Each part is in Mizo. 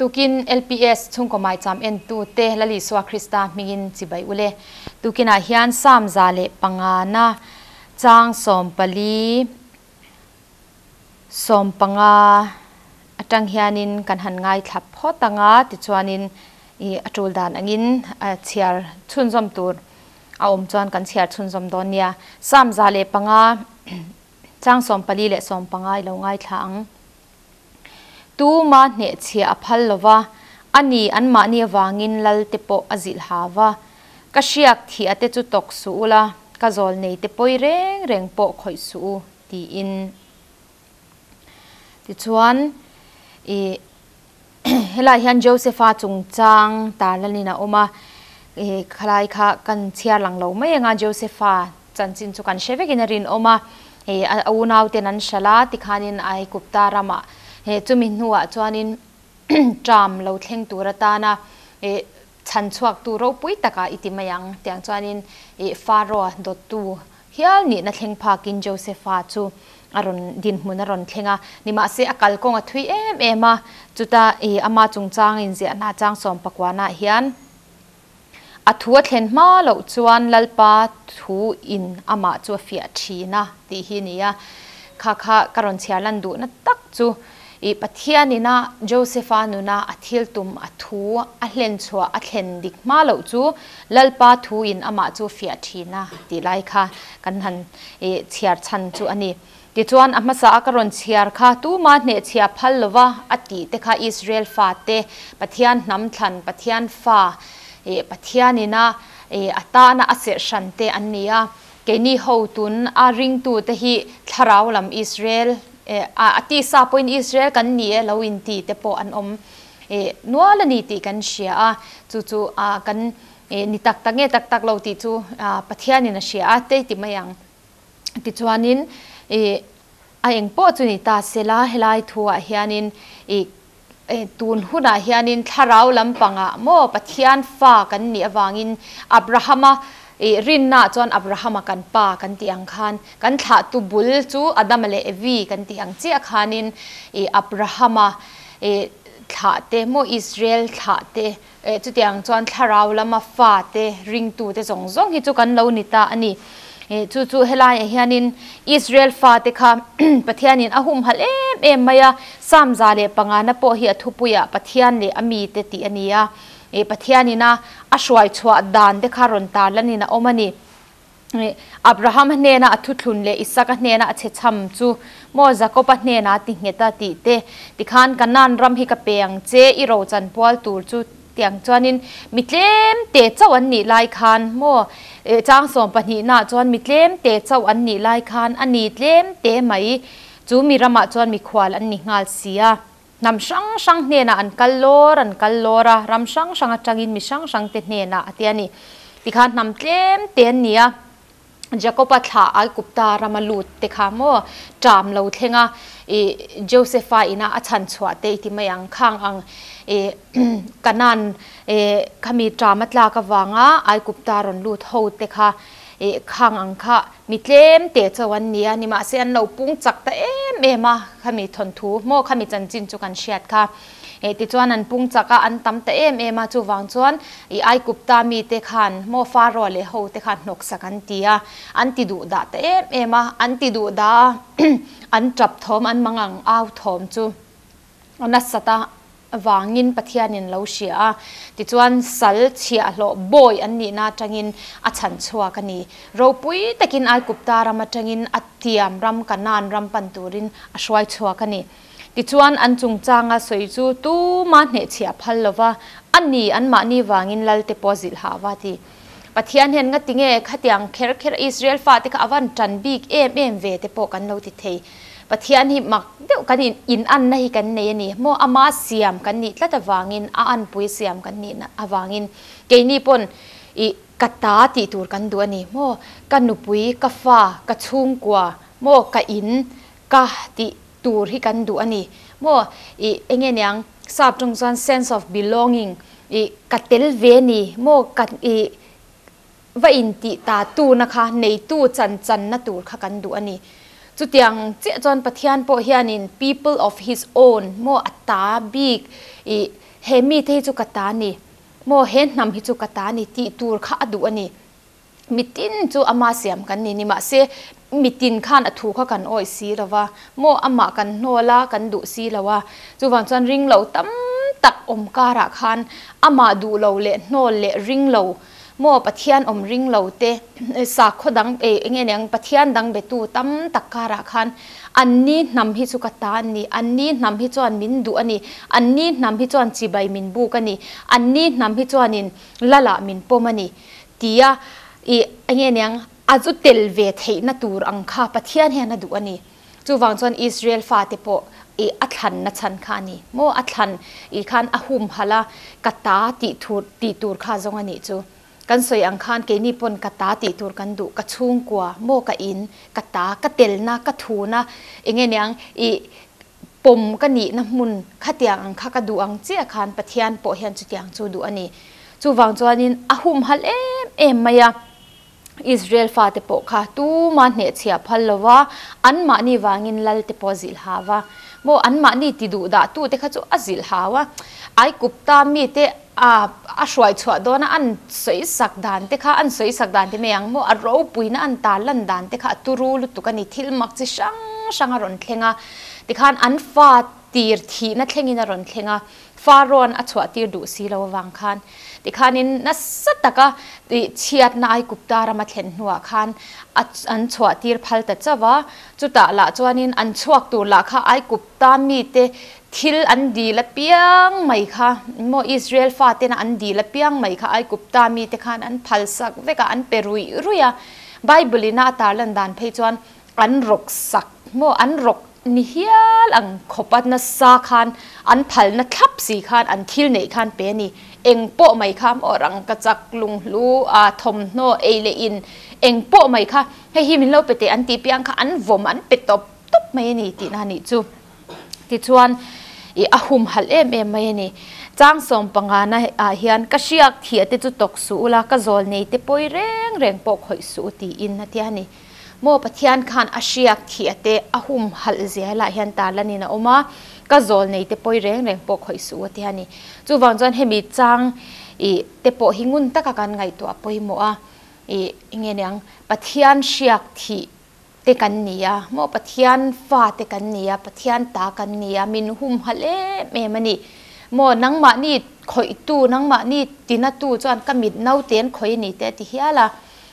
Tukin LPS chhungkaw maicham entu te Lal Isua Krista hmingin chibai ule. Tukinah hian Psalm 105 na chang 14 15 atang hianin kan han ngaithla phawt anga tichuanin i a tul dan angin chhiar chhunzawm tur a awm chuan kan chhiar chhunzawm dawn nia. Psalm 105 chang 14 leh 15 i lo ngaithla ang. Tuma hnehchhiah a phal lo va, a ni anmahni avangin lal te pawh a zilh ha va. Ka hriak thih a te chu tawk suh u la, ka zawl nei te pawi reng reng pawh khawih suh u, tiin. Tichuan, i helai hian Josepha chungchang tarlanin a awm a, i khalai kha kan chhiar lang lo mai anga Josepha chanchin chu kan hre vekin a rinawm a, hei a unauten an hralh a, tikhanin Aigupta ramah he chumi hnuah chuanin ṭam lo thleng tur atana ih chhan chhuaktu ropui takah i ti mai ang tiang chuanin ih Pharaoh dawttu hial nihna thleng phakin Josepha chu a rawn dinhmun a rawn thleng a, nimahse a kalkawng a thui em em a, chuta ih ama chungchang inziahna chang sawmpakuanah hian. A thu a thlen hma loh chuan Lalpa thu in amah chu a fiah thin a tih hi a ni a. Kha kha ka rawn chhiar lan duhna tak chu i Pathian ina Josepha nuna a thil tum a thu a hlen chhuah a thlen dik hma loh chu Lalpa thu in amah chu a fiah thin a tih lai kha kan han i chhiar chhan chu a ni. Tichuan, a hmasa a ka rawn chhiar kha tuma hnehchhia phal lova a tih te kha Israel fate, Pathian hnam thlan, Pathian fa, ih Pathianina ih a tana a serh hran te an ni a. Keini ho tun a ringtu te hi thlarau lam Israel eh a tisa pawhin Israel kan ni e lo inti te pawh an awm ih nual a ni tih kan hria a, chu chu a kan ih ni tak tak nge tak tak lo tih chu Pathianin a hria a, te ti mai ang. Tichuanin ih a eng pawh chu ni ta sela helai thuah hianin ih tun hunah hianin thlarau lampangah maw Pathian fa kan nih avangin Abrahama ih rinnaah chuan Abrahama kan pa kan tih ang khan kan thlahtu bul chu Adama leh Evi kan tih ang chiah khanin ih Abrahama ih thlahte maw Israel thlahte Chutiang chuan thlarau lama fate, ringtute zawng zawng hi chu kan lo ni ta a ni. Chu chu helaiah hianin Israel fate kha Pathianin a humhalh em em mai a, Psalm 105 na pawh hi a thupuiah Pathian leh a mite tih a ni a. Pathianin a a hruai chhuah dan te kha rawn tarlanin a awm a ni. Abraham hnena a thuthlun leh Isaka hnena a chhechham chu maw Jakoba hnena ti nghet a tih te, tikhan Kanaan ram hi ka pe ang che, i rochan pual tur chu tiang chuanin mi tlem te chauh an nih lai khan maw chang sawmpahnihnaah chuan mi tlem te chauh an nih lai khan a ni tlem te mai chu mi ramah chuan mikhual an ni nghal si a. Hnam hrang hrang hnenah an kal lawr an kal lawr a, ram hrang hrang atangin mi hrang hrang te hnenah a ti a ni. Tikhan hnam tlem te an ni a, Jakoba thlah Aigupta rama lut te kha maw ṭam lo thleng a, ih Josepha ina a chhan chhuah te i ti mai ang, khang ang ih Kanaan ih khami ṭam a tlak avanga Aigupta rawn lut ho te kha ih khang ang kha Mi tlem te chauh an ni a, nimahse an lo pung chak ta em em a, khami thawnthu maw khami chanchin chu kan hriat kha. Eh tichuan an pung chak a, an tam ta em em a, chuvang chuan i Aigupta mite khan maw Pharaoh leh ho te khan hnawksak an ti a, an ti duh dah ta em em a, an ti duh dah a, an tap thawm an mangang au thawm chu. A nasat a vangin Pathianin lo hria a, tichuan sal chhiahhlawh bawi an nihna atangin a chhan chhuak a ni. Ropui takin Aigupta ram atangin a tiam ram Kanaan ram pan turin a hruai chhuak a ni. Tichuan an chungchanga sawi chu tuma hnehchhiah phal lova, a ni anmahni vangin Lalte pawh zilh hah va ti. Pathian hian ngati nge khatiang kher kher Israel fate kha a van tan bik em em ve te pawh kan lo ti thei. Pathian hi mak deuh kan in in anna hi kan nei a ni. Maw ama siam kan nih tlat avangin a anpui siam kan nih avangin keini pawn ih ka ta tih tur kan duh a ni. Maw ka nupui, ka fa, ka chhungkua, maw ka in, ka tih tur hi kan duh a ni. Maw ih enge niang sap tawng chuan sense of belonging ih ka tel ve ni maw ka ih va intih ta tuna kha neitu chan channa tur kha kan duh a ni. Chutiang chiah chuan Pathian pawh hianin people of his own maw a ta bik ih He mite hi chu ka ta ni maw, he hnam hi chu ka ta ni tih tur kha a duh a ni. Mitin chu ama siam kan ni ni mahse mitin khan a thu kha kan awih si lo va maw, amah kan hnawl a, kan duh si lo a. Chuvang chuan ring lo tam tak awm karah khan amah duh lo leh hnawl leh ring lo maw Pathian awm ring lo te sakhaw dang eh eng nge niang Pathian dang betu tam tak karah khan anni hnam hi chu ka ta an ni, anni hnam hi chuan min duh a ni, anni hnam hi chuan chibai min buk a ni, anni hnam hi chuanin Lalah min pawm a ni tia i eng nge niang a zu tel ve theihna tur ang kha Pathian hian a duh a ni. Chuvang chuan Israel fate pawh i a thlanna chhan kha a ni maw? A thlan i khan a humhalh a, ka ta tih thur tih tur kha zawng a nih chu. Kan sawi ang khan keini pawn ka ta tih tur kan duh, ka chhungkua maw ka in, ka ta, ka telna, ka thuna eng nge niang i pawm ka nihna hmun khatiang ang kha ka duh ang chiah khan Pathian pawh hian chutiang chu duh a ni. Chuvang chuanin a humhalh em em mai a. Israel fate pawh kha tuma hnehchhiah phal lo va, anmahni vangin lal te pawh a zilh hau va. Maw anmahni ti duh dah tu te kha chu a zilh hau a. Aigupta mite a a hruai chhuah dawn a an sawi sak dan te kha an sawi sak dan te mai ang maw a ropuina an tar lan dan te kha a turu lutuk a ni. Thil mak chi hrang hrang a rawn thleng a. Tikhan an fa tir thihna thlengin a rawn thleng a. Pharaoh-a'n a chhuahtir duh si lo avang khan tikhanin nasa taka chhiatna Aigupta rama thlen hnuah khan an chhuahtir phal ta chauh a. Chutah lah chuanin an chhuak tur lah kha Aigupta mite thil an dil apiang mai kha maw Israel fatena an dil apiang mai kha Aigupta mite khan an phalsak vek a, an pe ruih ruih a. Bible-ina a tarlan dan phei chuan An rawk sak maw? An rawk ni hial ang khawp a nasa khan an phalna thlap si khan an thil neih khan pe a ni. Eng pawh mai kha maw rangka chak lunghlu a thawmhnaw ei leh in eng pawh mai kha hei hi min lo pe teh an tih piang kha an vawm an pe tawp tawp mai a ni tihna a nih chu. Tichuan i a humhalh em em mai a ni. Chang 15 na ah hian ka hriak thiah te chu tawk suh ula ka zawl nei te pawi reng reng pawh khawih suh u tiin a tia a ni. Maw Pathian khan a hriak thih a te a humhalh zel ah hian tarlan in a awm a, ka zawl nei te pawi reng reng pawh khawih suh u a ti a ni. Chuvang chuan hemi chang i te pawh hi ngun taka kan ngaihtuah pawimawh a, i enge niang Pathian hriak thih te kan ni a, maw Pathian fa te kan ni a, Pathian ta kan ni a, min humhalh em em a ni. Maw nangmahni khawihtu, nangmahni tinatu chuan ka mit naute an khawih a ni te a ti hial a.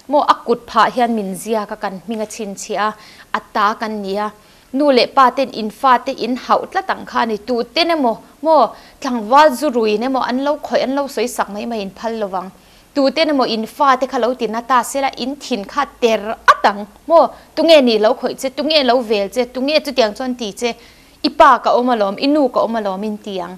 Maw a kut phah hian min ziak a kan hming a chhinchhiah a, a ta kan ni a. Nu leh pa ten in fa te in hauh tlat ang kha a ni. Tu ten emaw maw tlangval zu ruin emaw an lo khawih an lo sawi sak mai mai in phal lovang. Tu ten emaw in fa te kha lo ti na ta sela in thin kha ter at ang maw tunge nih lo khawih che tunge lo vel che tunge chutiang chuan ti che i pa ka awm alawm i nu ka awm alawm in ti ang.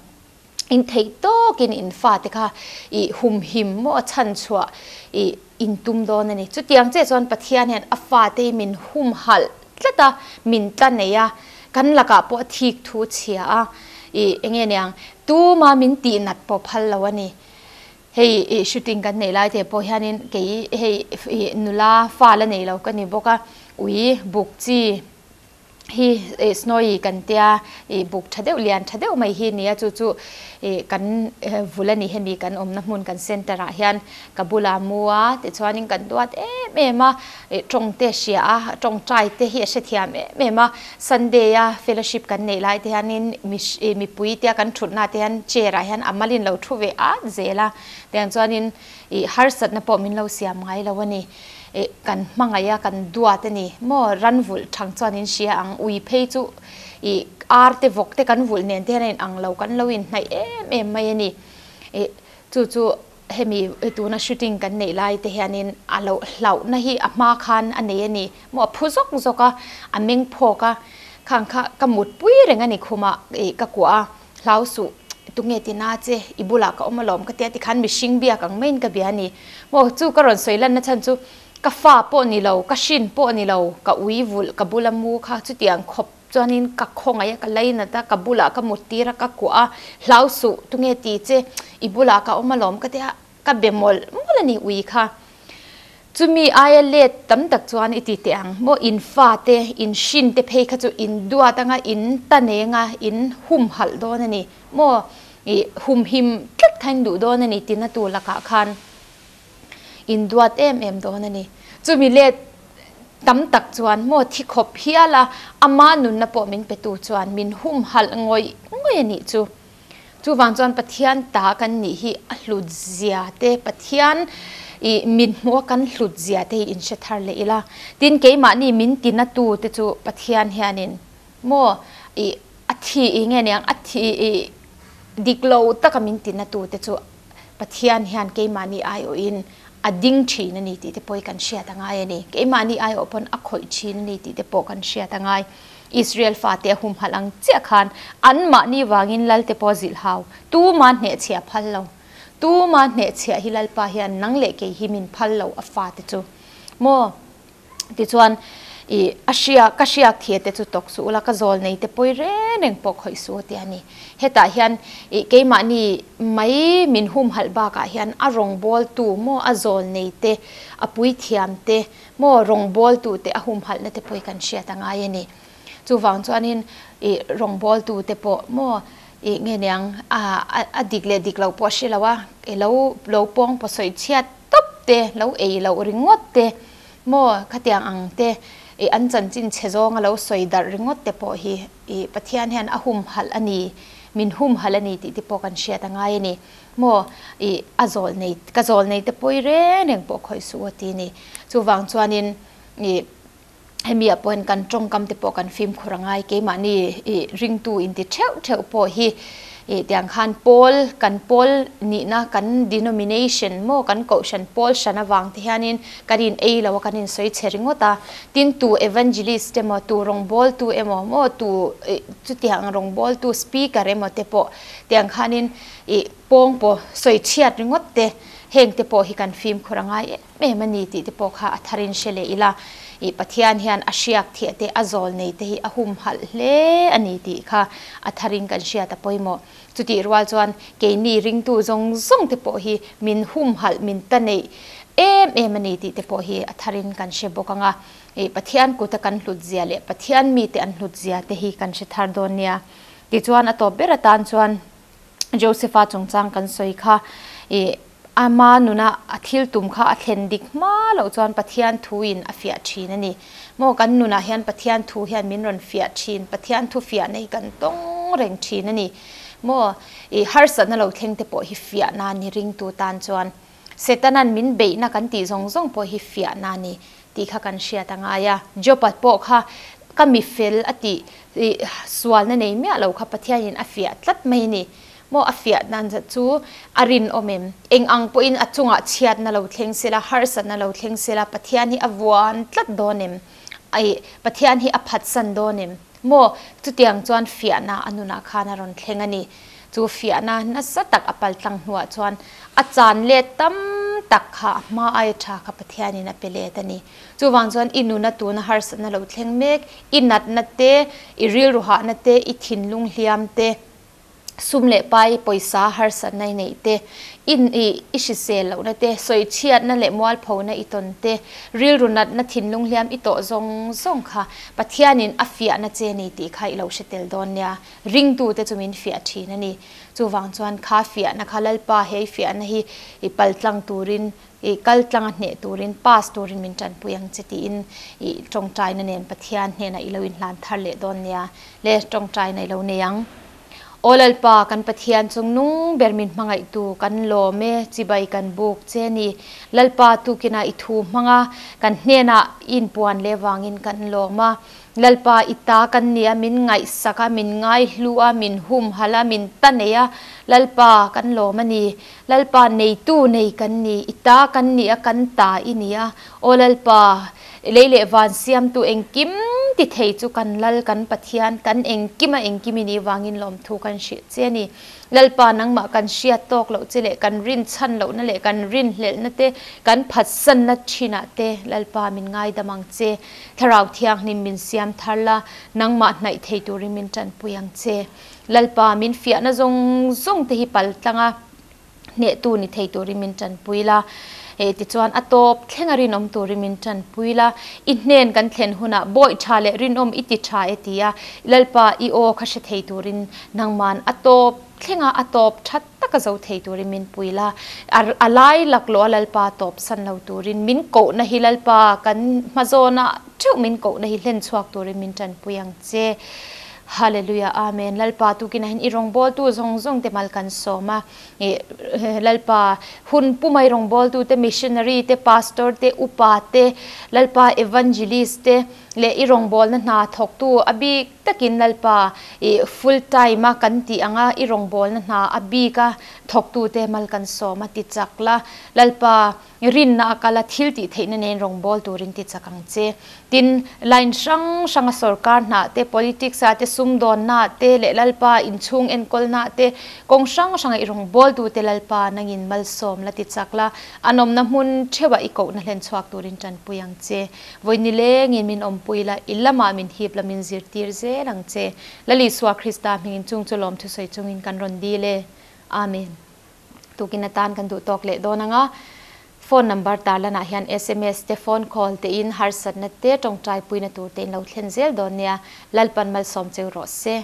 In theih tawkin in fate kha i humhim maw a chhan chhuah i in tum dawn a ni. Chutiang chiah chuan Pathian hian a fate hi min humhalh tlat a, min tla nei a, kan lakah pawh a thik thu chhia a, i enge niang tuma min tihnat pawh phal lo a ni. Hei i shooting kan neih lai te pawh hianin kei hei i nula fa la nei lo ka ni bawk a, ui buk chi Hi snowy kan tia ih buk tha deuh lian tha deuh mai hi nia chu chu ih kan vul a ni hemi kan awmna hmun kan center ah hian ka bula mu a tichuanin kan duat em em a ih tawng te hria a tawngtai te hi a hrethiam em em a Sunday a fellowship kan neih lai te hianin ih mipui tia kan thutna te hian chair ah hian a malin lo thu ve at zel a tiang chuanin ih harsatna pawh min lo siam ngai lo a ni. Eh, kan hmangaih a, kan duat a ni maw? Ran vulh thang chuan in hria ang, ui phei chu ih ar te vawk te kan vulh nen te hian a in ang lo, kan lo inhnaih em em mai a ni. Eh, chu chu hemi tuna shooting kan neih lai te hianin a lo hlauhna hi a hma khan a nei a ni maw? A phu zawk zawk a, a meng phawk a, khang kha ka mutpui reng a ni khumah ih ka kuah a, Hlau suh, tunge ti na che, i bulah ka awm alawm ka tia tikhan mihring biak ang maiin ka bia a ni. Maw, chu ka rawn sawi lanna chhan chu ka fa pawh ni lo, ka hrin pawh ni lo, ka ui vulh, ka bula mu kha chutiang khawp chuanin ka khawngaih a, ka lainat a, ka bulah ka mut tir a, ka kuah a, hlau suh, tunge ti che, i bulah ka awm alawm ka tia ka be mawlh mawlh a ni ui kha. Chumi aia let tam tak chuan i ti teh ang maw, in fate, in hrin te phei kha chu in duat anga, in ta neng a, in humhalh dawn a ni maw? I humhim tlat kha in duh dawn a ni tina tu lakah khan in duat em em dawn a ni. Chumi let tam tak chuan maw thi khawp hial a, ama nunna pawh min petu chuan min humhalh ngawih ngawih a nih chu. Chuvang chuan Pathian ta kan nih hi a hlut zia te, Pathian i min hmuh a kan hlut zia te hi in hre thar leh ila. Tin, keimahni min tina tu te chu Pathian hianin maw i a thi i nge niang a thi i dik lo taka min tina tu te chu Pathian hian keimahni aiawhin a ding thin a ni tih te pawh hi kan hriat a ngai a ni. Keimahni aiawh pawn a khawih thin a ni tih te pawh kan hriat a ngai. Israel fate a humhalh ang chiah khan anmahni vangin Lalte pawh a zilh hau. Tuma hnehchhiah a phal lo. Tuma hnehchhiah hi Lalpa hian nang leh kei hi min phal lo a fate chu. Maw? Tichuan, i a hria, ka hriak thia te chu tawk suh ula, ka zawl nei te pawi reng reng pawh khawih suh a ti a ni. Hetah hian i keimahni mai min humhalh bakah hian a rawngbawltu maw a zawl nei te, a puithiam te maw rawngbawltu te a humhalhna te pawh hi kan hriat a ngai a ni. Chuvang chuanin i rawngbawltu te pawh maw i nge niang a a dik leh dik loh pawh a hre lo a, i lo lo pawng paw sawi chhiat tawp te, lo ei loh ringawt te maw khatiang ang te i an chanchin chhe zawnga lo sawi darh ringawt te pawh hi i Pathian hian a humhalh a ni, min humhalh a ni tih te pawh kan hriat a ngai a ni. Maw i a zawl nei ka zawl nei te pawi reng reng pawh khawih suh aw ti a ni. Chuvang chuanin i Hemi ah pawhin kan tawngkam te pawh kan fimkhur a ngai. Keimahni ih ringtu inti theuh theuh pawh hi ih tiang khan pawl kan pawl nihna kan denomination maw kan kohhran pawl hran avang te hianin kan in ei lo a kan in sawi chhe ringawt a. Tin tu evangelist emaw tu rawngbawltu emaw maw tu ih chutiang rawngbawltu speaker emaw te pawh tiang khanin ih pawng pawh sawi chhiat ringawt te heng te pawh hi kan fimkhur a ngai em. em a ni tih te pawh kha a tharin hre leh ila, ih Pathian hian a hriak thiah te a zawl nei te hi a humhalh hle a ni tih kha a tharin kan hriat a pawimawh. Chutih rual chuan keini ringtu zawng zawng te pawh hi min humhalh min ta neih em em a ni tih te pawh hi a tharin kan hre bawk ang a, ih Pathian kuta kan hlut zia leh Pathian mite an hlut zia te hi kan hre thar dawn nia. Tichuan a tawp ber atan chuan Josepha chungchang kan sawi kha ih ama nuna a thil tum kha a thlen dik hma loh chuan Pathian thu in a fiah thin a ni. Maw kan nunah hian Pathian thu hian min rawn fiah thin, Pathian thu fiahna hi kan tawng reng thin a ni. Maw ih harsatna lo thleng te pawh hi fiahna a ni ringtu tan chuan. Setanan min beihna kan tih zawng zawng pawh hi fiahna a ni tih kha kan hriat a ngai a. Job-a pawh kha ka mi fel a tih ih sualna nei miah lo kha Pathianin a fiah tlat mai a ni. Maw a fiah dan zat chu a rinawm em? Eng ang pawhin a chungah chhiatna lo thleng sela, harsatna lo thleng sela Pathian hi a vuan tlat dawn em? Aih, Pathian hi a phatsan dawn em? Maw chutiang chuan fiahna a nunah khan a rawn thleng a ni. Chu fiahna nasa tak a paltlang hnuah chuan a chan let tam tak kha a hma aia tha kha Pathianin a pe let a ni. Chuvang chuan i nuna tuna harsatna lo thleng mek, i natna te, i rilru hahna te, i thinlung hliam te, sum leh pai pawisa harsatna i neih te, i i hrisel lohna te, sawichhiatna leh mualphona i tawn te, rilru natna thinlung hliam i tawh zawng zawng kha Pathianin a fiahna che ni tih kha i lo hre tel dawn nia. Ringtute chu min fiah thin a ni. Chuvang chuan kha fiahna kha Lalpa he i fiahna hi i paltlang turin, i kaltlanga hneh turin, pass turin min tanpui ang che tiin i tawngtaina nen Pathian hnenah i lo inhlan thar leh dawn nia. Le tawngtaina i lo nei ang. Aw Lalpa, kan Pathian chung nung ber min hmangaihtu kan lawm e, chibai kan buk che ni. Lalpa, tukinah i thu hmanga kan hnenah i inpuan leh vangin kan lawm a. Lalpa, i ta kan ni a, min ngaihsak a, min ngaihlu a, min humhalh a, min ta nei a, Lalpa, kan lawm a ni. Lalpa, neitu nei kan ni, i ta kan ni a, kan ta i ni a. Aw Lalpa, lei leh van siamtu engkim ti thei chu kan Lal, kan Pathian, kan engkima engkim i nih vangin lawmthu kan hrilh che a ni. Lalpa, nangmah kan hriat tawk loh che leh kan rin chhan lohna leh kan rinhlelhna te, kan phatsanna thinah te Lalpa min ngaidam ang che. Thlarau Thianghlim min siam thar la, nangmah hnaih thei turin min tanpui ang che. Lalpa, min fiahna zawng zawng te hi pal tlang a, hnehtu ni thei turin min tanpui la. Eh, tichuan a tawp thlenga rinawm turin min tanpui la. I hnen kan thlen hunah bawi tha leh rinawm i ti tha e ti a, Lalpa, i aw kha hre thei turin nangman a tawp. thlenga a tawp that taka zo thei turin min pui la. A lai laklawh a Lalpa tawp san lo turin min kohna hi Lalpa kan hmazawna theuh min kohna hi hlen chhuak turin min tanpui ang che. Hallelujah Amen Lalpa tukinah hian i rawngbawltu zawng zawng te mal kan sawm a. Lalpa hun pumai rawngbawltu te missionary te pastor te upa te Lalpa evangelist te leh i rawngbawlna hna thawktu a bik takin Lalpa i full time a kan tih anga i rawngbawlna hna a bik a thawktu te mal kan sawm a ti chak la Lalpa Rinna a kal a, thil tih theihna nen rawngbâwl turin ti chak ang che. Tin, line hrang hranga sorkar hnah te, politics ah te, sumdawnna ah te leh Lalpa inchhung enkawlna ah te, kawng hrang hranga i rawngbâwltute Lalpa nangin malsawm la ti chak la, an awmna hmun theuhah i kohna hlen chhuak turin tanpui ang che. Vawi nilengin min awmpui la, i lamah min hip la, min zirtir zel ang che. Lal Isua Krista hmingin chung chu lawm thusawi chungin kan rawn dil e. Amen. Tukin atan kan duh tawk leh dawn ang a, phone number tarlanah hian sms te, phone call te in harsatna te, tawngtai puina tur te in lo thlen zel dawn nia. Lalpan malsawm cheu rawh se.